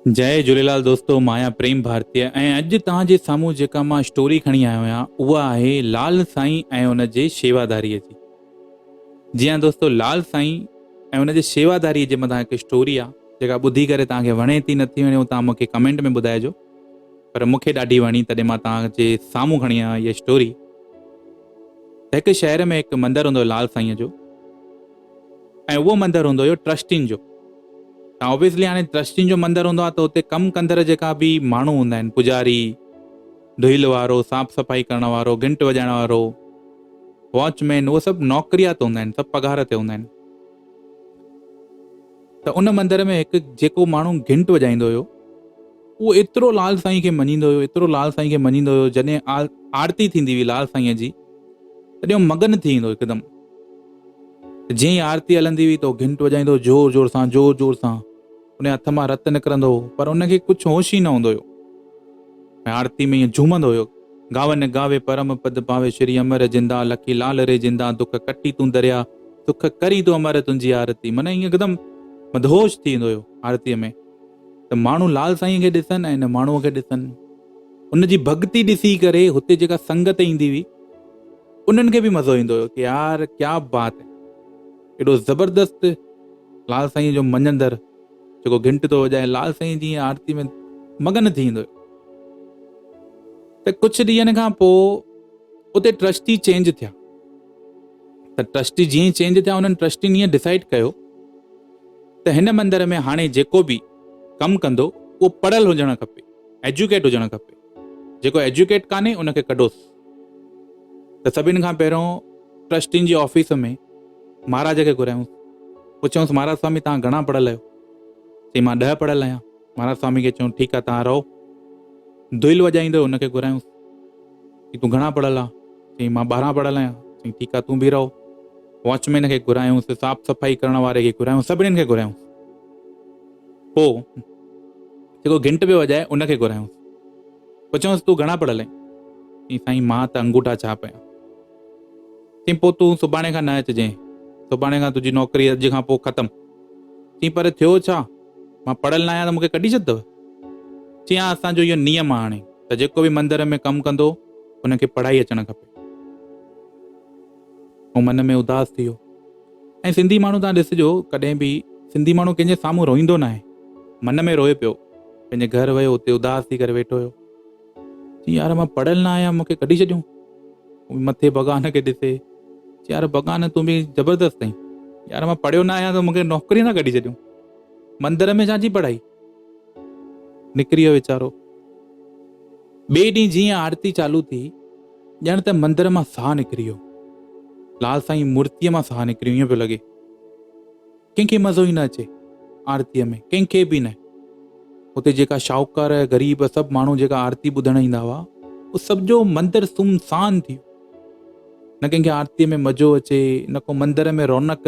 جئي جهوليلال دوستو مان آهيان پريم ڀارتيه ۽ اڄ توهان جي سامهون جيڪا مان اسٽوري کڻي آيو آهيان اها آهي لال سائين ۽ ان جي شيواداري جي. جي ها دوستو لال سائين ۽ ان جي شيواداري جي مٿان هڪ اسٽوري آهي جيڪا ٻڌي ڪري توهان کي وڻي ٿي نٿي وڻي اهو توهان مون کي ڪمينٽ ۾ ٻڌائجو پر مون کي ڏاڍي وڻي تڏهن مان توهان جي سامهون کڻي آيو آهيان هيء اسٽوري. ته هڪ شهر ۾ هڪ مندر هوندو هو لال سائين جو ۽ اهو مندر هوندو هيو ٽرسٽين جو ته اوبويسلي هاڻي ٽرسٽين جو مندر هوندو آهي ته اتي ڪم ڪندڙ جيڪا به ماڻهو هوندا آهن پوڄاري، ڍوئل وارو، صاف صفائي ڪرڻ وارو، گهنٽ وڄائڻ وارو، واچ مين اهي سڀ نوڪريات هوندا آهن سڀ پگهار تي هوندا آهن ته ان مندر ۾ هڪ جيڪو ماڻهو گهنٽ وڄائيندو هيو اهو ايترو لال سائين کي مڃيندو هيو ايترو لال سائين کي مڃيندو هيو جڏهن آرتي ٿيندي هئي لال سائين جي تڏهن هو مگن ٿي ويندو هو هڪدم جيئن ئي آرتي هلندي هئي ته هو گهنٽ وڄائيندو هو زور زور سان زور زور سان. ان جي هٿ مان رت نڪرندو هو پر ان کي ڪجهه هوش ئي نه هوندو هيو ۽ آرتي ۾ ائين جهومندو هيو. گاون گاوي پرم پد پاوي شري امر جندا لکي لال ري جندا دک ڪٽي تون دريا سک ڪرين تون امر تنهنجي آرتي معنيٰ ائين هڪدم مدهوش ٿي ويندو هيو آرتيء ۾ ته ماڻهو لال سائين کي ڏسن ۽ ان ماڻهوء کي ڏسن. ان جي ڀڳتي ڏسي ڪري هتي جيڪا سنگت ايندي هئي انهن کي به مزو ايندو هيو ڪي يار ڪيا بات هي ايڏو زبردست لال سائين جو مڃندر جيڪو گهنٽ ٿو وڄائي لال سائين جي آرتي ۾ مگن ٿي ايندو هيو ته ڪجهه ڏينهن کان پوء اتي ٽرسٽي چينج ٿيا ته ٽرسٽي جيئن چينج ٿيا انهن ٽرسٽين ائين ڊسائيڊ ڪيو ته هن مندر ۾ هاڻي جيڪو به ڪم ڪندو اهو پڙهيل هجڻ کپي ايجوڪيٽ هجڻ کپي جيڪو ايجوڪيٽ ڪانهي ان کي ڪڍوس ته سڀني کان پهريون ٽرسٽين جي آفيس ۾ مهاراج کي گهرايائونس. پڇيائونس مهاراج سوامي توهان گهڻا پڙهيل آهيو؟ چيائين مان ڏهه پڙهيل آهيان. مهاراج سوامي کي چيائون ٺيڪ آهي توهان رهو. دهل وڄائيندو هيو ان کي گهرايائونس. چيائين تون گهڻا پڙهيل آهين؟ چيائين مان 12 پڙهيل آهيان. چيائين ٺيڪ آهي تون به رهو. واچ مين کي گهرايائونس، صاف صفائي ڪرڻ واري کي گهرايائونس، سڀني کي گهرايائونس. پوء جيڪو گهنٽ پيو وڄائي ان کي گهرايائونس. پڇيائونس تون گهڻا پڙهيل آهين؟ چيائين سائين مان ته انگوٺا ڇاپ آهيان. چيائين پوء تون سڀاڻي کان نه اچجين، سڀاڻي کان تنهنجي نوڪري اڄ کان پوء ختم. چيائين پر ٿيو ڇا؟ مان پڙهيل نه آهيان ته مون کي ڪڍي ڇڏندؤ؟ چيائين ها اسان جو اهو نيم آهي هاڻي ته جيڪو به مندر ۾ ڪم ڪندو ان کي پڙهائي اچڻ کپي. هو من ۾ اداس ٿي ويو. ۽ سنڌي ماڻهو تان ڏسجو ڪڏهن به سنڌي ماڻهو ڪنهن جي سامهون روئيندو ناهي. من ۾ روئي پيو. پنهنجي گهر ويو اتي اداس ٿي ڪري ويٺو هيو. چي يار مان پڙهيل نه آهيان مون کي ڪڍي ڇڏيون. مٿي ڀڳوان کي ڏسي چي يار ڀڳوان تون به زبردست آهين. يار مان پڙهيو نه آهيان ته مون کي نوڪري نه ڪڍي ڇڏيون. مندر ۾ ڇا جي پڙهائي. نڪري ويو ويچارو. ٻئي ڏينهن جيئن آرتي چالو ٿي ڄڻ ته مندر مان ساهه نڪري ويو. لال سائين مورتيء مان ساهه نڪري ويو ائين پيو لڳي. ڪنهن کي مزو ئي نه اچي آرتيء ۾ ڪنهن کي به نه. اتي جيڪا شاهوڪار غريب سڀ ماڻهو جيڪا آرتي ٻڌڻ ايندا هئا اهو سڄو مندر سنسان ٿي ويو. نه ڪنهن کي آرتيء ۾ مزو اچي نه ڪو مندر ۾ رونق.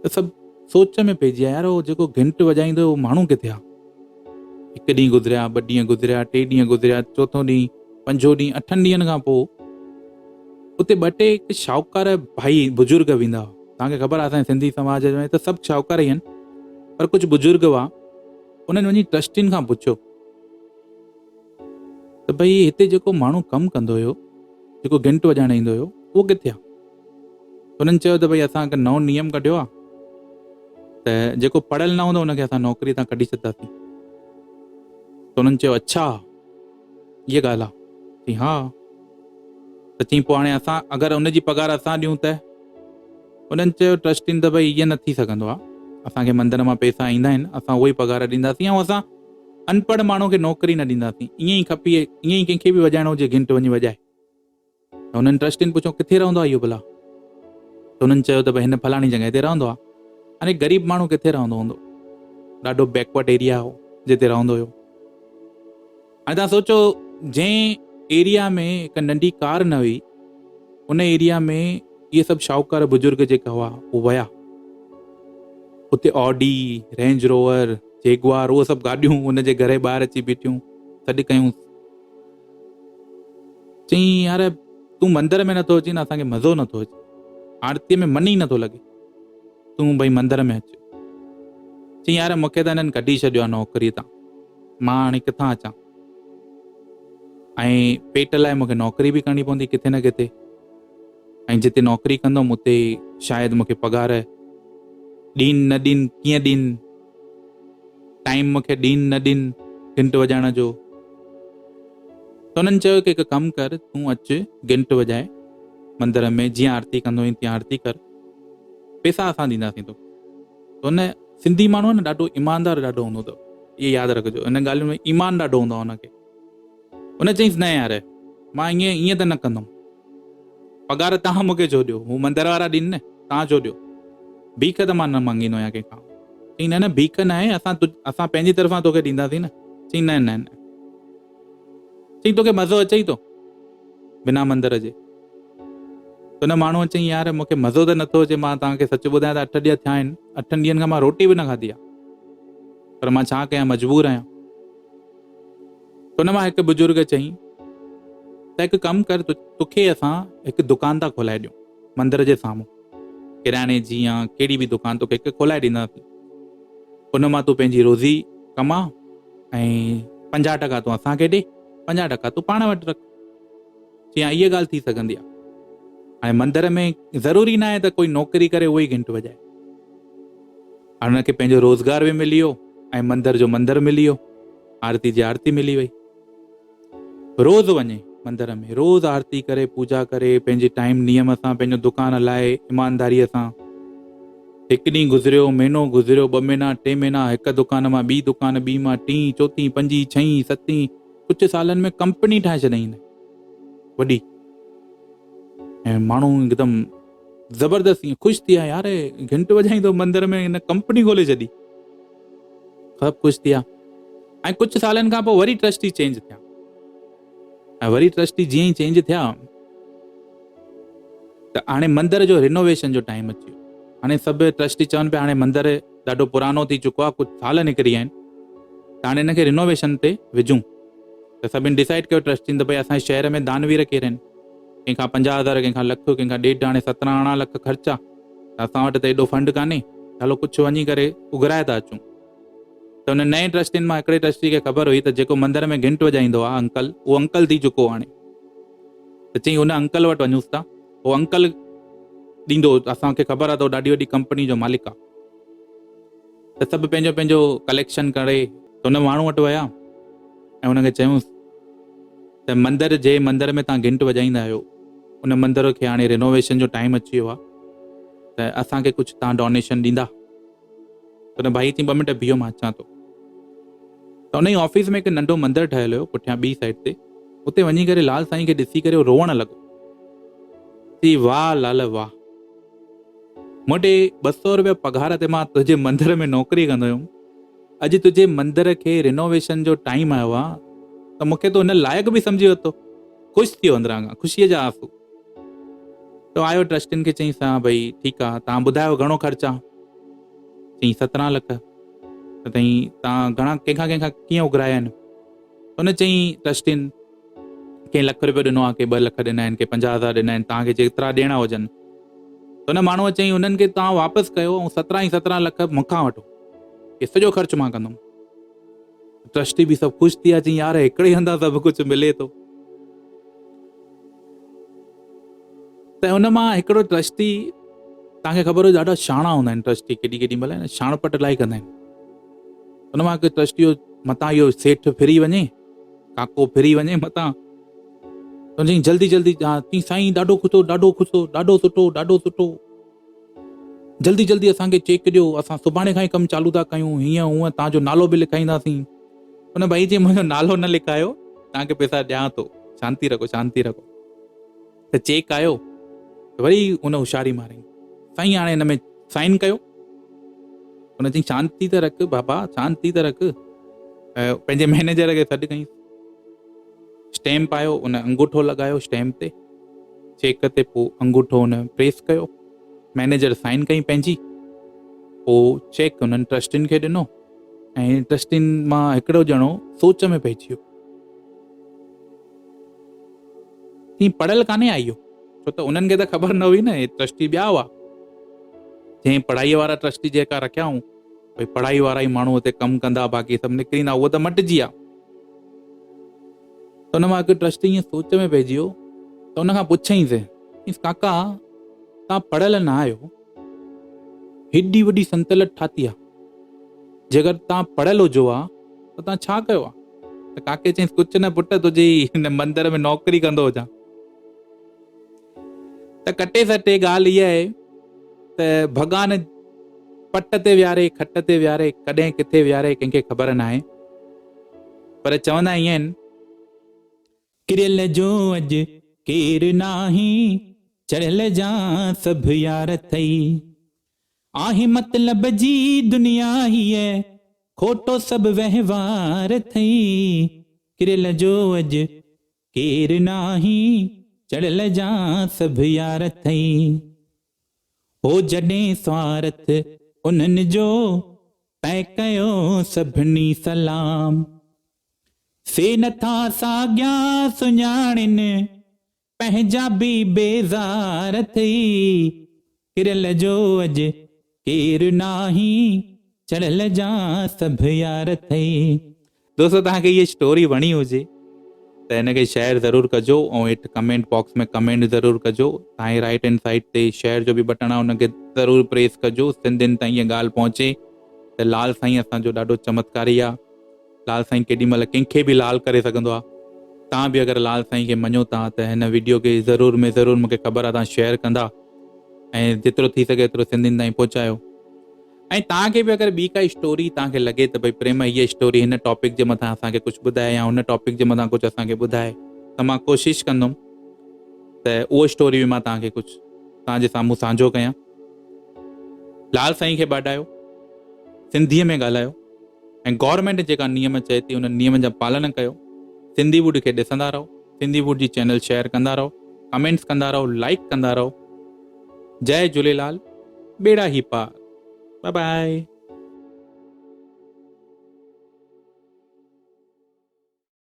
ته سڀ سوچ ۾ پئجي ويا يار اهو جيڪو گهنٽ وڄائيندو هو اهو ماڻهو ڪٿي آ. هڪ ڏينهن گذريا، ٻه ڏينهن گذريا، ٽي ڏينهن گذريا، چوٿون ڏينهن، پنجون ڏينهن، اٺن ڏينهن کان پوء اتي ٻه ٽي هڪ شاهوڪار ڀائي بزرگ ويندا هئا. توهان کي خبر آهي اسان جي سنڌي سماج ۾ ته سڀ شاهوڪار ئي آهن پر ڪجهه بزرگ هئا انهن وڃي ٽرسٽين کان پڇيو ته ڀئي هتي جيڪو ماڻهو ڪم ڪندو هيو جيڪو گهنٽ وڄائڻ ايندو هيو اهو ڪٿي آهي؟ انهن چيو ته ڀئي اسان هڪ نئون نيم ڪڍيو آهي ته جيڪو پڙهيل نه هوندو ان کي اسان نوڪري تان ڪڍي ڇڏنداسين. ته انهن چيو اڇا هيء ڳالهه آهي. چيائين ها. ته چيائين پوء هاڻي اسان اگر ان جي پگهار اسان ڏيون ته؟ انهن چيو ٽرسٽين ته ڀئي ائين نه ٿي سگهندو آهي. اسان کي مندر مان پئسا ايندا آهن اسان اهو ئي پگهار ڏينداسين ۽ اسان انپڙهه ماڻهو کي نوڪري نه ڏينداسين. ائين ئي کپي ائين ئي ڪنهن کي به وڄائڻو هجي گهنٽ وڃي وڄائي. ته انهن ٽرسٽين پڇيو ڪٿي رهندو آهي اهو ڀلا؟ ته انهن چيو ته ڀئي هن فلاڻي جڳهه تي رهندو آهي. هاڻي غريب ماڻهو ڪٿي رهندو هوندو؟ ڏاڍو بيڪورڊ ايريا هو جتي رهندو هيو. هاڻي توهان سوچو جنهن ايريا ۾ هڪ ننڍي ڪار نه هئي ان ايريا ۾ اهي سڀ شاهوڪار بزرگ جيڪا هئا اهي ويا. اتي آڊي، رينج روور، جيگوار اهي سڀ گاڏيون ان جي گهر جي ٻاهر اچي بيٺيون سڏ ڪيون. چيائين، يار تون مندر ۾ نٿو اچين اسان کي مزو نٿو اچي. آرتيء ۾ من ئي نٿو لڳي. تون ڀئي مندر ۾ اچ. چيائين يار مون کي ته هنن ڪڍي ڇڏيو آهي نوڪريء تان، مان هاڻي ڪٿان اچان؟ ۽ پيٽ لاء مون کي نوڪري به ڪرڻي پوندي ڪٿي نه ڪٿي ۽ جتي نوڪري ڪندم اتي شايد مون کي پگهار ڏين نه ڏين ڪيئن ڏين ٽائيم مون کي ڏين نه ڏين گهنٽ وڄائڻ جو ته انهن چيو ڪه هڪ ڪم ڪر تون اچ گهنٽ وڄائي مندر ۾ جيئن آرتي ڪندو آهين تيئن آرتي ڪر پيسا اسان ڏينداسين توکي ته ان سنڌي ماڻهو آهي نه ڏاڍو ايماندار ڏاڍو هوندو اٿو اهي ياد رکجو ان ڳالهين ۾ ايمان ڏاڍو هوندو آهي ان کي ان چيس نه يار مان ائين ائين ته نه ڪندم پگهار تهان مونکي ڇو ڏيو هو مندر وارا ڏين نه تهان ڇو ڏيو ڀيک ته مان نه مانگيندو آهيان ڪنهن کان چئي نه نه ڀيک نه آهي اسان اسان پنهنجي طرفان توکي ڏينداسين نه چئي نه نه نه چئي توکي مزو اچي ٿو بنا مندر جي ته ان ماڻهوء چيائين، يار مون کي مزو ته نٿو اچي، مان توهان کي سچ ٻڌايان ته اٺ ڏينهن ٿيا آهن، اٺن ڏينهن کان مان روٽي به نه کاڌي آهي، پر مان ڇا ڪيان مجبور آهيان. ته ان مان هڪ بزرگ چيائين ته هڪ ڪم ڪر توکي اسان هڪ دڪان ٿا کولائي ڏيون مندر جي سامهون، ڪرياني جي يا ڪهڙي به دڪان توکي هڪ کولائي ڏينداسين، ان مان تون پنهنجي روزي ڪما ۽ 50 ٽڪا تون اسان کي ڏي، 50 ٽڪا تون پاڻ وٽ رک. چيائين اها ڳالهه ٿي سگهندي آهي. هاڻي مندر ۾ ضروري ناهي ته ڪوئي نوڪري ڪري اهو ئي گهنٽ وڄائي. هاڻي هن کي پنهنجو روزگار به ملي ويو ۽ مندر جو مندر ملي ويو، آرتي جي آرتي ملي وئي. روز وڃي مندر ۾ روز آرتي ڪري پوڄا ڪري پنهنجي ٽائيم نيم سان پنهنجو دڪان هلائي ايمانداريء سان. هڪ ڏينهن گذريو، مهينو گذريو، ٻه مهينا، ٽي مهينا، هڪ دڪان مان ٻي دڪان، ٻي مان ٽين، چوٿين، پنجين، ڇهين، ستين، ڪجهه سالن ۾ ڪمپني ٺاهي ڇڏيائين وڏي ۽ ماڻهو هڪدم زبردست ائين خوش ٿي ويا يار گهنٽ وڄائيندو مندر ۾ هن ڪمپني کولي ڇڏي سڀ خوش ٿي ويا ۽ ڪجهه سالن کان پوء وري ٽرسٽي چينج ٿيا ۽ وري ٽرسٽي جيئن ئي چينج ٿيا ته هاڻي مندر جو رينوويشن جو ٽائيم اچي ويو هاڻي سڀ ٽرسٽي چون پيا هاڻي مندر ڏاڍو پراڻو ٿي چڪو آهي ڪجهه سال نڪري ويا آهن ته هاڻي هن کي رينوويشن تي وجهون ته سڀني ڊسائيڊ ڪيو ٽرسٽين ته ڀئي اسان جي شهر ۾ دانوير ڪير آهن ڪنهن کان 50,000 ڪنهن کان لک ڪنهن کان ڏيڍ هاڻي 17 18 لک خرچ آهي ته اسان وٽ ته ايڏو فنڊ ڪانهي هلو ڪجهه وڃي ڪري اگهرائي ٿا اچون ته ان نئين ٽرسٽين مان هڪڙي ٽرسٽي کي خبر هئي ته جيڪو مندر ۾ گهنٽ وڄائيندو آهي انڪل اهو انڪل ٿي چڪو هاڻي ته چئي ان انڪل وٽ وڃونس ٿا اهو انڪل ڏيندو اسان کي خبر آهي ته ڏاڍي وڏي ڪمپني جو مالڪ آهي ته سڀ پنهنجو پنهنجو ڪليڪشن ڪري ته ان ماڻهو وٽ ويا ۽ ان کي چيونس ته مندر جي مندر ۾ تان گهنٽ وڄائيندا آهيو ان مندر کي هاڻي رينوويشن جو ٽائيم اچي ويو آهي ته اسان کي ڪجهه تان ڊونيشن ڏيندا ته ڀائي چئي ٻه منٽ بيهو مان اچان ٿو ته ان ئي آفيس ۾ هڪ ننڍو مندر ٺهيل هيو پٺيان ٻي سائيڊ تي اتي وڃي ڪري لال سائين کي ڏسي ڪري روئڻ لڳو چي واهه لال واهه موٽي ٻه سو روپيا پگهار تي مان تنهنجي مندر ۾ نوڪري ڪندو هيم اڄ تنهنجي مندر کي رينوويشن جو ٽائيم آيو آ ته مونکي تو ان لائق به سمجهي ورتو خوش ٿي ويو اندران کان خوشيء جا آنسو تو آيو ٽرسٽين کي چيائينس ها ڀئي ٺيڪ آ توهان ٻڌايو گهڻو خرچ آ چيائين 17 لک ته تائين توهان گهڻا ڪنهن کان ڪنهن کان ڪيئن اگهرايا آهن ان چيائين ٽرسٽين ڪنهن لک روپيو ڏنو آ ڪنهن 2 لک ڏنا آهن ڪنهن 50,000 ڏنا آهن توهان کي جيترا ڏيڻا هجن ته ان ماڻهوء چيائين انهن کي توهان واپس ڪيو ۽ 17 ئي 17 لک مون کان وٺو هي سڄو خرچ مان ڪندم ٽرسٽي به سڀ خوش ٿي ويا چيائين يار هڪڙي هنڌان سڀ ڪجهه ملي ٿو ته ان مان هڪڙو ٽرسٽي توهان کي خبر هجي ڏاڍا شاڻا هوندا آهن ٽرسٽي ڪيڏي ڪيڏي مهل نه شاڻپٽ الاهي ڪندا آهن ان مان هڪ ٽرسٽي متان اهو سيٺ ڦري وڃي ڪاڪو ڦري وڃي متان چئي جلدي جلدي ها چئي سائين ڏاڍو خوش ٿو ڏاڍو خوش ٿو ڏاڍو سٺو ڏاڍو سٺو جلدي جلدي اسان کي چيڪ ڏيو اسان سڀاڻي کان ئي ڪم چالو ٿا ڪيون هيئن هونئن توهان جو نالو به لکائينداسين ان ڀائي چيائين منهنجو نالو نه لکايو توهان کي پئسا ڏيان ٿو شانتي رکو شانتي رکو ته چيڪ آيو ته وري ان هوشياري ماري سائين هاڻي هن ۾ سائن ڪيو ان چيائين شانتي ته رک بابا شانتي ته رک پنهنجي مئنيجر کي سڏ ڪيائين اسٽيمپ آيو ان انگوٺو لڳايو اسٽيمپ تي چيڪ تي پوء انگوٺو ان پريس ڪيو مئنيجر سائن ڪئي پنهنجي پوء چيڪ انهن ٽرسٽين کي ڏنو ۽ ٽرسٽين مان هڪڙو ڄڻو سوچ ۾ پئجي ويو تين پڙهيل ڪانهي آئي اهو ڇو ته انهن کي ته خبر نه هئي نه هي ٽرسٽي ٻيا هئا جنهن پڙهائي وارا ٽرسٽي جيڪا رکيا هئون ڀئي پڙهائي وارا ئي ماڻهو هتي ڪم ڪندا باقي سڀ نڪري ايندا اهو ته مٽجي ويا. ته ان مان هڪ ٽرسٽي ائين سوچ ۾ پئجي ويو ته ان کان پڇيائينس، چيائينس ڪاڪا توهان پڙهيل نه آهيو، هيڏي وڏي سنتلت ٺاهي آهي، جيڪر توهان پڙهيل هجو ها ته توهان ڇا ڪيو ها؟ ته ڪاڪي چيائينس ڪجهه نه پٽ تنهنجي هن مندر ۾ نوڪري ڪندو هجان. ته ڪٽي سٽي ڳالهه اها آهي ته ڀڳوان پٽ تي ويهاري کٽ تي ويهاري ڪڏهن ڪٿي ويهاري ڪنهن کي خبر ناهي پر چوندا ائين آهن. ڪريل جو اڄ ڪير ناهي چڙهيل جا سڀ يار ٿئي. آهي مطلب جي دنيا هيء کوٽو سڀ وهنوار ٿئي. ڪريل جو اڄ ڪير ناهي چڙهيل جا سڀ يار ٿئي. هو جڏهن سوارٿ انهن جو تنهن ڪيو سڀني سلام. سي نٿا ساڳيا سڃاڻين پنهنجا به بيزار ٿئي. ڪريل جو اڄ ڪير ناهي چڙهيل جا سڀ يار ٿئي. دوستو توهان کي هيء اسٽوري وڻي هجي ته هن کي شيئر ضرور ڪجو ۽ هيٺ ڪمينٽ باڪس ۾ ڪمينٽ ضرور ڪجو. توهان جي رائيٽ هينڊ سائيڊ تي شيئر جو به بٽڻ آهي ان کي ضرور پريس ڪجو سنڌين تائين هيء ڳالهه پهچي ته لال سائين اسان جو ڏاڍو چمتڪاري آهي. لال سائين ڪيڏي مهل ڪنهن کي به لال ڪري سگهندو آهي. توهان به اگر لال سائين کي مڃو ٿا ته هن وڊيو کي ضرور ۾ ضرور مون کي خبر آهي توهان شيئر ڪندا ۽ جيترو ٿي سگهي ايترو سنڌين تائين پهچايو. ۽ توهان کي به اگر ٻي ڪا اسٽوري توهان کي لڳي ته ڀئي پريم هيء اسٽوري هن ٽاپڪ جي مٿان اسان کي ڪجهه ٻڌائي يا هن ٽاپڪ جي مٿان ڪجهه اسان کي ٻڌائي ته مان ڪوشش ڪندم ته اهو اسٽوري به مان توهان کي ڪجهه توهان جي سامهون سانجهو ڪيان. لال سائين کي ٻاڏايو، سنڌيء ۾ ڳالهايو ۽ گورنمينٽ جيڪا نيم چئي ٿي انهن نيمن جا پالن ڪيو. سنڌي ووڊ کي ڏسندا رهو، سنڌي ووڊ جي چينل شيئر ڪندا رهو، ڪمينٽس ڪندا رهو، لائيڪ ڪندا رهو. جئي جهوليلال، ٻيڙا هي پار. Bye bye.